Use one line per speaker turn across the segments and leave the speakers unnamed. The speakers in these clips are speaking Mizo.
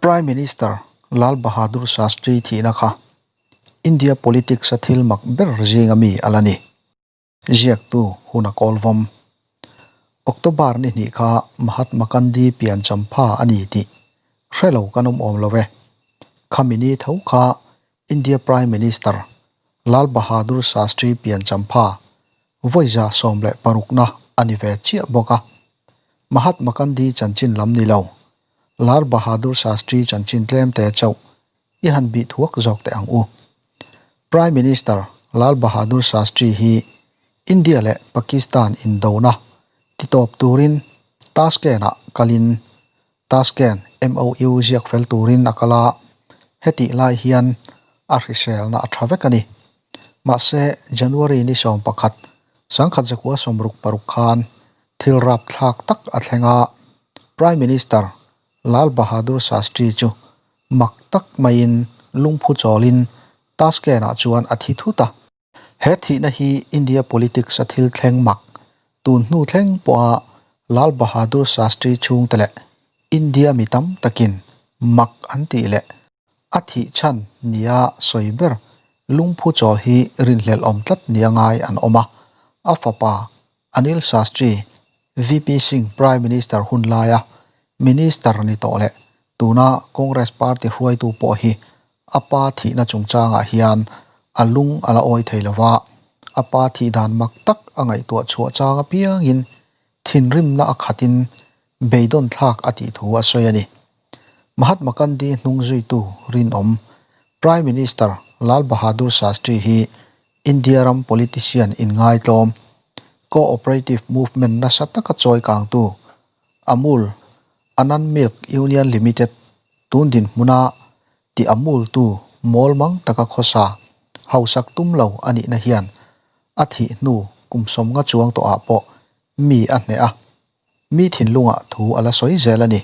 Prime Minister Lal Bahadur Shastri thihna kha India politics-a thil mak ber zinga mi a la ni. Ziaktu hun a kawl vawm. October ni hnih kha Mahatma Gandhi pian champha a ni tih hre lo kan awm awm lo e. Khami ni tho kha India Prime Minister Lal Bahadur Shastri pian champha vawiza 16 na a ni ve chiah bawk a. Mahatma Gandhi chanchin lam ni lo, Lal Bahadur Shastri chanchin tlem te chauh i han bih thuak zawk teh ang u. Prime Minister Lal Bahadur Shastri hi India leh Pakistan indona titawp turin Tashkent-ah kalin Tashkent MOU ziak fel turin a kal a, hetih lai hian a hriselna a tha vek a ni. Mahse, January ni 11, 1966 khan thil rapthlak tak a thleng a, Prime Minister Lal Bahadur Shastri chu mak tak maiin lungphu chawlin Tashkent-ah chuan a thi thut a. He thihna hi India politics a thil thleng mak tun hnu thleng pawha Lal Bahadur Shastri chhungte leh India mi tam takin mak an tih leh a thih chhan nia sawi ber lungphu chawl hi rinhlelh awm tlat nia ngai an awm a, a fapa Anil Shastri, VP Singh Prime Minister hun laia Minister ni tawh leh tuna Congress Party hruaitu pawh hi a pa thihna chungchangah hian a lung a la awi thei lova, a pa thih dan mak tak a ngaihtuah chhuah chang apiangin thinrimna a khatin beidawn thlak a tih thu a sawi a ni. Mahatma Gandhi hnung zuitu rinawm Prime Minister Lal Bahadur Shastri hi India ram politician inngaitlawm, Co-operative movement nasa taka chawi kangtu Amul, Anand Milk Union Limited tun dinhmuna ti Amul tu mawl mang taka khawsa hausak tum lo a nihna hian a thih hnu kum 50 chuang tawhah pawh mi a hneh a, mi thinlungah thu a la sawi zel a ni.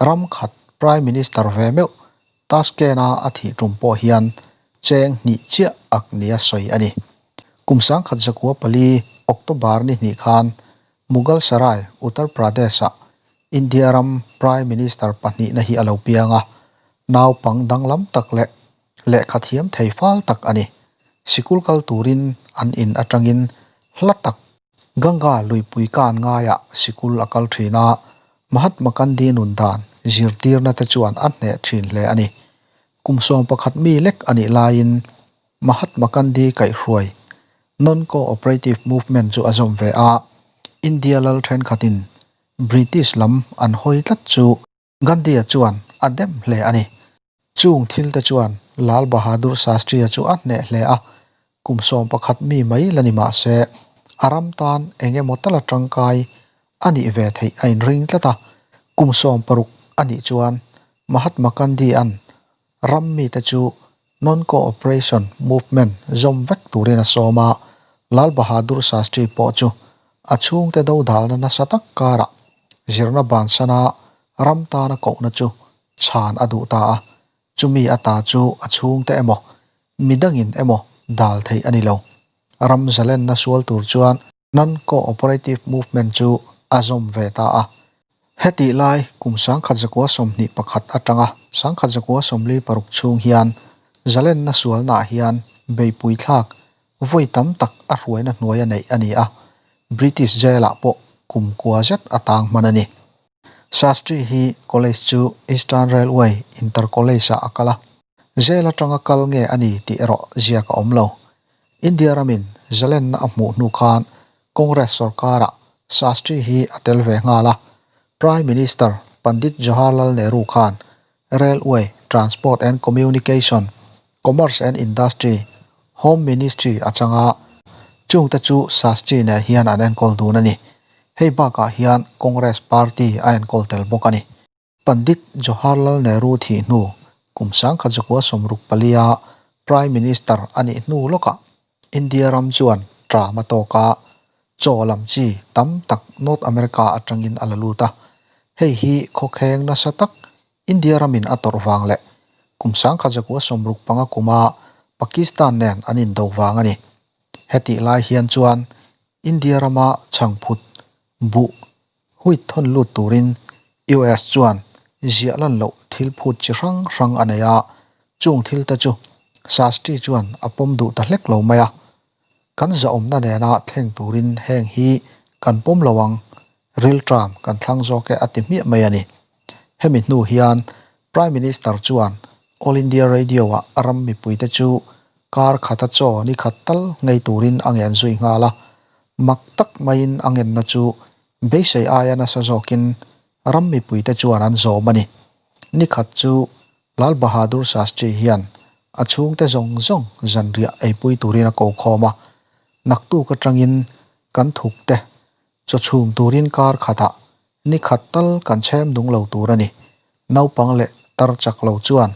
Ram khat Prime Minister ve meuh Tashkent-a a thih tum pawh hian cheng hnih chiah ak nia sawi a ni. Kum 1904 October ni hnih khan Mughal Sarai, Uttar Pradesh-ah India ram Prime Minister pahnihna hi a lo piang a, naupang danglam tak leh lehkha thiam thei fal tak a ni. Sikul kal turin an in atangin hla tak Ganga luipui kan ngaiah sikul a kal thin a, Mahatma Gandhi nun dan zirtirna te chuan a hneh thin hle a ni. Kum 11 mi lek a nih laiin Mahatma Gandhi kaihhruai Non-Co-operative Movement chu a zawm ve a, India lal thenkhatin British lam an hawi tlat chu Gandhi-a chuan a dem hle a ni. Chung thil te chuan Lal Bahadur Shastri-a chu a hneh hle a, kum 11 mi mai la ni mah se a ram tan eng emaw tala tangkai a nih ve theih a inring tlat a. Kum 16 a nih chuan Mahatma Gandhi-a'n ram mite chu Non-Co-operation Movement zawm vek turin a sawm a, Lal Bahadur Shastri pawh chu a chhungte dodalna nasa tak karah zirna bansana ram tana kohna chu chhan a duh ta a, chumi a ta chu a chhungte emaw midangin emaw dal theih a ni lo. Ram zalenna sual tur chuan Non-Co-operative Movement chu a zawm ve ta a. Hetih lai kum 1921 atanga 1946 chhung hian zalenna sualnaah hian beipui thlak vawi tam tak a hruaina hnuai a neih a ni a, British jail-ah pawh kum kua zet a tang hman a ni. Shastri hi college chu Eastern Railway Inter College-ah a kal a, jail atanga kal nge a ni tih erawh ziak a awm lo. India ramin zalenna a hmuh hnu khan Congress sorkarah Shastri hi a tel ve nghal a, Prime Minister Pandit Jawaharlal Nehru khan Railway, Transport and Communication, Commerce and Industry, Home Ministry a chang a, chungte chu Shastri nen hian an enkawl dun a ni. Hei bakah hian Congress Party a enkawl tel bawk a ni. Pandit Jawaharlal Nehru thih hnu kum 1964-a Prime Minister a nih hnu lawkah India ram chuan ṭam a tawk a, chaw lam chi tam tak North America atangin a la lut a. Hei hi khawkheng nasa tak India ramin a tawrh vang leh kum 1965 kuma Pakistan nen an indo vang a ni. Hetih lai hian chuan India rama chhangphut buh Wheat thawn lut turin US chuan Ziah lan loh thil phut chi hrang hrang a nei a, chung thil te chu Shastri chuan a pawm duh ta hlek lo mai a. Kan zahawmna nena thleng turin heng hi kan pawm lo ang, rilṭam kan thlang zawk e a ti hmiah mai a ni. Hemi hnu hian Prime Minister chuan All India Radio-ah a ram mipuite chu kar khata chaw ni khat tal ngei turin a ngen zui nghal a, mak tak maiin a ngenna chu beisei aia nasa zawkin ram mipuite chuan an zawm a ni. Ni khat chu Lal Bahadur Shastri hian a chhungte zawng zawng zanriah eipui turin a ko khawm a, naktuk atangin kan thukte chaw chhum turin kar khatah ni khat tal kan chhem nung lo tur a ni. Naupang leh tar chak lo chuan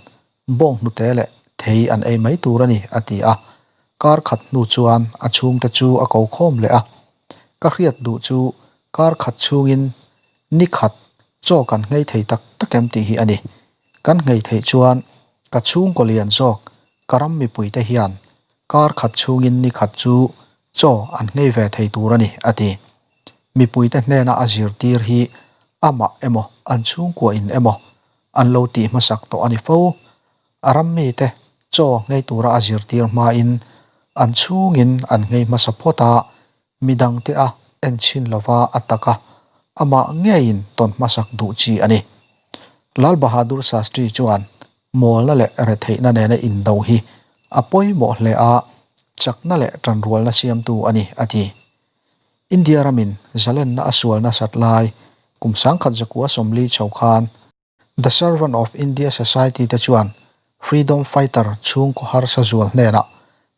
bawng hnute leh thei an ei mai tur a ni, a ti a. Kar khat hnu chuan a chhungte chu a ko khawm leh a. Ka hriat duh chu kar khat chhungin ni khat chaw kan nghei thei tak tak em tih hi a ni. Kan nghei theih chuan ka chhungkaw lian zawk ka ram mipuite hian kar khat chhungin ni khat chu chaw an nghei ve thei tur a ni, a ti. Mipuite hnena a zirtir hi amah emaw an chhungkua in emaw an lo tih hmasak tawh a ni fo. A ram mite chaw nghei tura a zirtir hmain an chhungin an nghei hmasa phawt a, midangte a en chhin lova a tak a, amah ngeiin tawn hmasak duh chi a ni. Lal Bahadur Shastri chuan mawlna leh retheihna nena indo hi a pawimawh hle a, chakna leh tanrualna siamtu a ni, a ti. India ramin zalenna a sual nasat lai kum 1940 chho khan The Servant of India Society te chuan Freedom Fighter chhungkaw harsa zual hnenah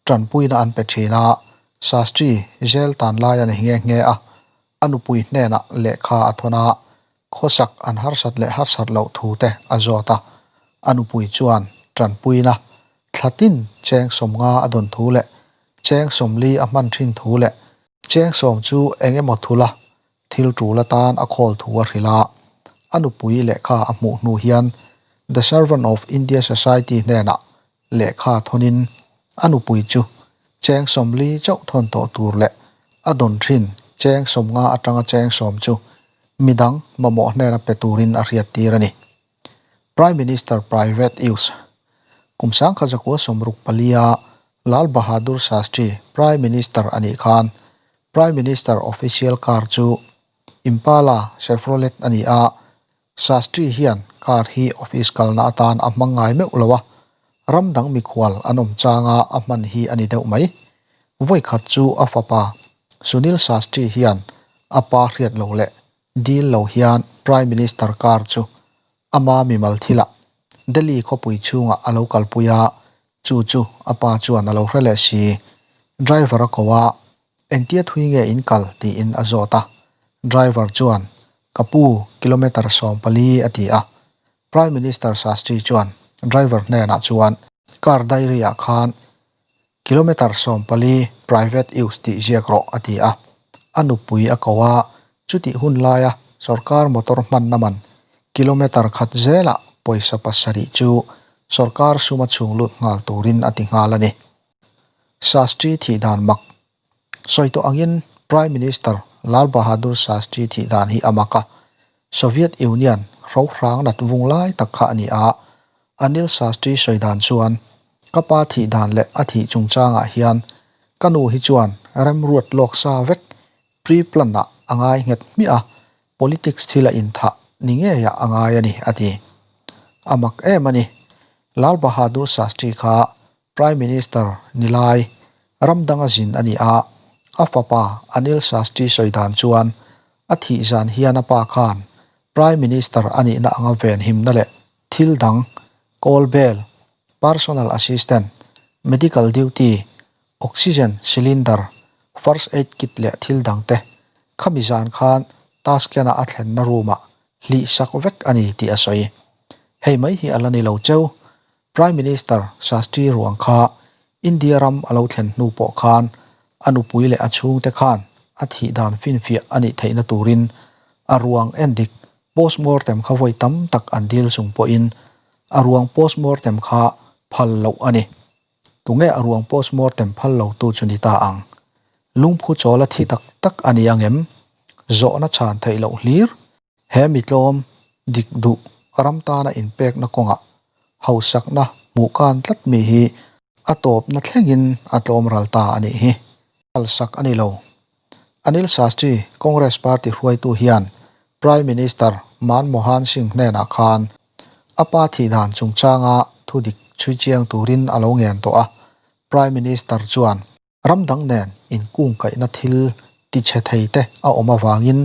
tanpuina an pe thin a, Shastri jail tan lai a ni nghe nghe a, a nupui hnenah lehkha a thawn a, khawsak an harsat leh harsat loh thu te a zawt a, a nupui chuan tanpuina thla tin cheng 50 a dawn thu leh cheng 40 a hman thin thu leh cheng 10 chu eng emaw thula Thil tul atan a khawl thu a hrilh a, a nupui lehkha a hmuh hnu hian The Servant of India Society hnenah lehkha thawnin a nupui chu cheng 40 chauh thawn tawh tur leh a dawn thin cheng 50 atanga cheng 10 chu midang mamawh hnena pe turin a hriattir a ni. Prime Minister Private Use Kum 1964-a Lal Bahadur Shastri Prime Minister a nih khan Prime Minister official car chu Impala Chevrolet a ni a, Shastri hian car hi office kalna atan a hmang ngai meuh lo a, ram dang mikhual an awm changa a hman hi a ni deuh mai. Vawi khat chu a fapa Sunil Shastri hian a pa hriat lo leh dil lo hian Prime Minister car chu ama mimal thilah Delhi khawpui chhungah a lo kalpui a, chu chu a pa chuan a lo hre leh si. Driver a ko a, Engtia thui nge in kal? tiin a zawt a. Driver chuan, Ka pu, kilometre 14 a ti a. Prime Minister Shastri chuan driver hnenah chuan, Car diary-ah khan Kilometre 14 private use tih ziak rawh a ti a. A nupui a ko a, chutih hun laia sorkar motor hmanna man kilometre khat zelah pawisa 7 chu sorkar suma chhung lut nghal turin a ti nghal a ni. Shastri thih dan mak Sawi tawh angin Prime Minister Lal Bahadur Shastri thih dan hi a mak a, Soviet Union hrohrang nat vung lai tak kha a ni a, Anil Shastri sawi dan chuan, Ka pa thih dan leh a thih chungchangah hian ka nu hi chuan remruat lawk sa vek pre-plan-ah a ngai nghet hmiah a, politics thil a inthah ni ngeiah a ngai a ni, a ti. A mak em a ni. Lal Bahadur Shastri kha Prime Minister ni lai ram danga zin a ni a, a fapa Anil Shastri sawi dan chuan a thih zan hian a pa khan Prime Minister a nihna anga venhimna leh thil dang, call bell, personal assistant, medical duty, oxygen cylinder, first aid kit leh thil dang te khami zan khan Tashkent-a a thlenna room-ah hlih sak vek a ni tih a sawi. Hei mai hi a la ni lo cheu. Prime Minister Shastri ruang kha India ram a lo thlen hnu pawh khan a nupui leh a chhungte khan a thih dan finfiah a nih theihna turin a ruang endik Postmortem kha vawi tam tak an dil chung pawhin a ruang postmortem kha phal loh a ni. Tunge a ruang postmortem phal lo tu chu ni ta ang? Lungphu chawl a thi tak tak a ni ang em? Zawhna chhan theih loh hlir. He mi tlawm dik duh. ram tana inpekna kawngah hausakna hmuh kan tlat mi hi a tawpna thlengin a tlawm ral ta a nih hi. Phalsak a ni lo. Anil Shastri, Congress party hruaitu hian Prime Minister Manmohan Singh hnenah khan a pa thih dan chungchanga thudik chhui chiang turin a lo ngen tawh a, Prime Minister chuan Ram dang nen inkungkaihna thil tichhe thei te a awm avangin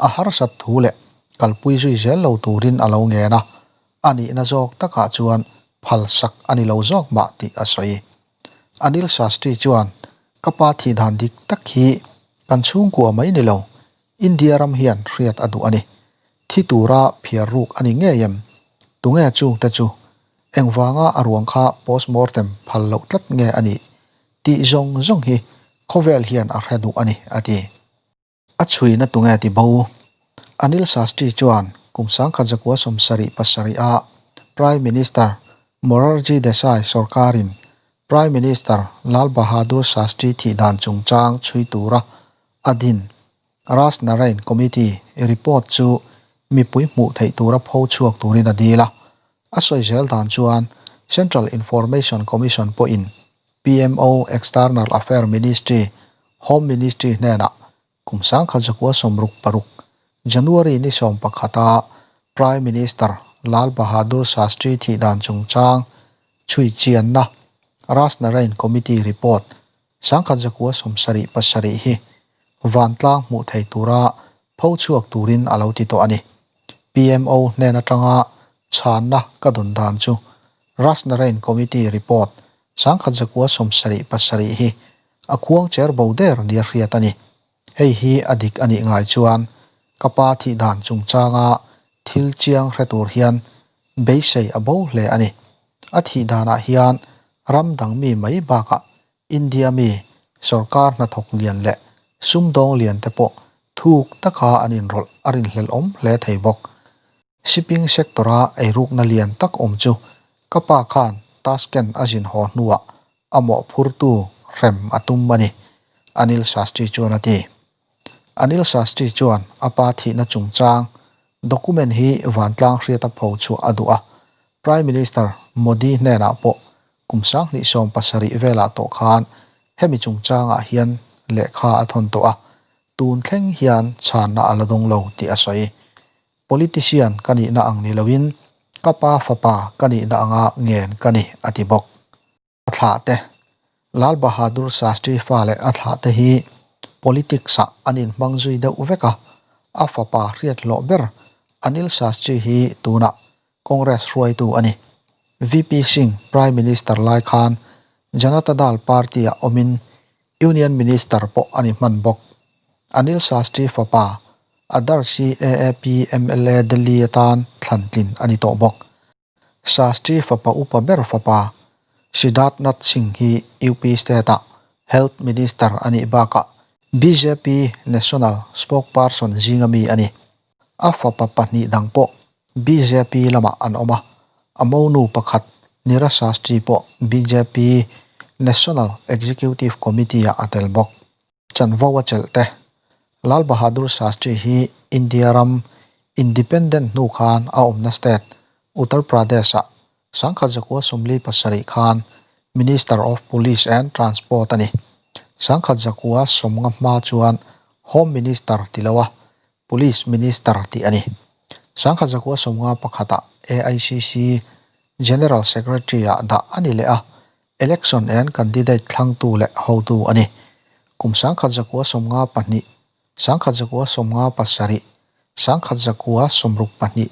a harsat thu leh kalpui zui zel lo turin a lo ngen a, a nihna zawk takah chuan phalsak a ni lo zawk mah tih a sawi. Anil Shastri chuan, Ka pa thih dan dik tak hi kan chhungkua mai ni lo, India ram hian hriat a duh a ni. Thi tura phiar ruk a ni ngei em? Tunge chungte chu? Engvanga a ruang kha postmortem phal loh tlat nge a nih tih zawng zawng hi khawvel hian a hre duh a ni, a ti. A chhuina tunge ti bo? Anil Shastri chuan kum 1977 a Prime Minister Morarji Desai sorkarin Prime Minister Lal Bahadur Shastri thih dan chungchang chhui tura a din Raj Narain Committee report chu mipui hmuh theih tura pho chhuak turin a dil a. A sawi zel dan chuan Central Information Commission pawhin PMO, External Affair Ministry, Home Ministry hnenah kum 1966 January ni 11 a Prime Minister Lal Bahadur Shastri thih dan chungchang chhui chianna Raj Narain Committee report 1977 hi vantlang hmuh thei tura pho chhuak turin a lo ti tawh a ni. PMO hnen atanga chhanna ka dawn dan chu Raj Narain Committee report 1977 hi a khuang cher bo der nia hriat a ni. Hei hi a dik a nih ngai chuan ka pa thih dan chungchanga thil chiang hre tur hian beisei a bo hle a ni. A thih danah hian ram dang mi mai bakah India mi sorkar hnathawk lian leh sumdawng lian te pawh thuk taka an inrawlh a rinhlelh awm hle thei bawk. Shipping sector-a eirukna lian tak awm chu ka pa khan Tashkent a zin haw hnuah a mawhphurtu hrem a tum a ni, Anil Shastri chuan a ti. Anil Shastri chuan a pa thihna chungchang document hi vantlang hriata pho chhuah a duh a, Prime Minister Modi hnenah pawh kum 2017 velah tawh khan hemi chungchangah hian lehkha a thawn tawh a, tun thleng hian chhanna a la dawng lo tih a sawi. Politician ka nihna ang ni loin ka pa fapa ka nihna anga ngen ka ni, a ti bawk. A thlah te, Lal Bahadur Shastri fa leh a thlah te hi politics-ah an inhmang zui deuh vek a, a fapa hriat hlawh ber Anil Shastri hi tunah Congress hruaitu a ni. VP Singh Prime Minister lai khan Janata Dal party-ah awmin Union Minister pawh a ni hman bawk. Anil Shastri fapa Adarsh hi AAP mla Delhi atan thlan tlin a ni tawh bawk. Shastri fapa upa ber fapa Siddharth Nath Singh hi UP State-ah Health Minister a nih bakah bjp National Spokesperson zinga mi a ni. A fapa pahnih dang pawh bjp lamah an awm a, a monu pakhat Nira Shastri pawh bjp National Executive Committee-ah a tel bawk. Chanvo a chelh te. Lal Bahadur Shastri hi India ram Independent hnu khan a awmna state Uttar Pradesh-ah 1947 khan Minister of Police and Transport a ni. 1950 hma chuan Home Minister ti lo a, Police Minister tih a ni. 1951-ah AICC General Secretary-ah dah a ni leh a, Election and Candidate thlangtu leh hotu a ni. Kum 1952, 1957, 1962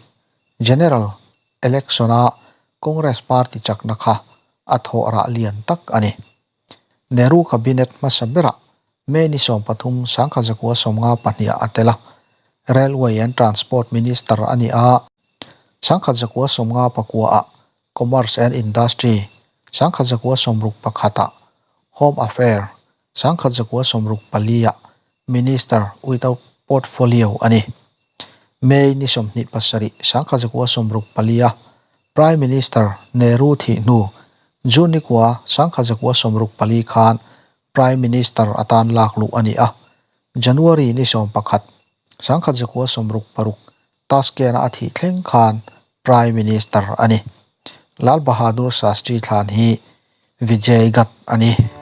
General Election-a Congress Party chakna kha a thawh rah lian tak a ni. Nehru Cabinet hmasa berah May ni 13, 1952 ah a tel a, Railway and Transport Minister a ni a, 1959 ah Commerce and Industry, 1961 ah Home Affair, 1964 ah Minister without Portfolio a ni. May ni 27, 1964 a Prime Minister Nehru thih hnu June ni kua 1964 khan Prime Minister atan lak luh a ni a, January ni 11, 1966 Tashkent-a a thih thleng khan Prime Minister a ni. Lal Bahadur Shastri thlan hi Vijay Ghat a ni.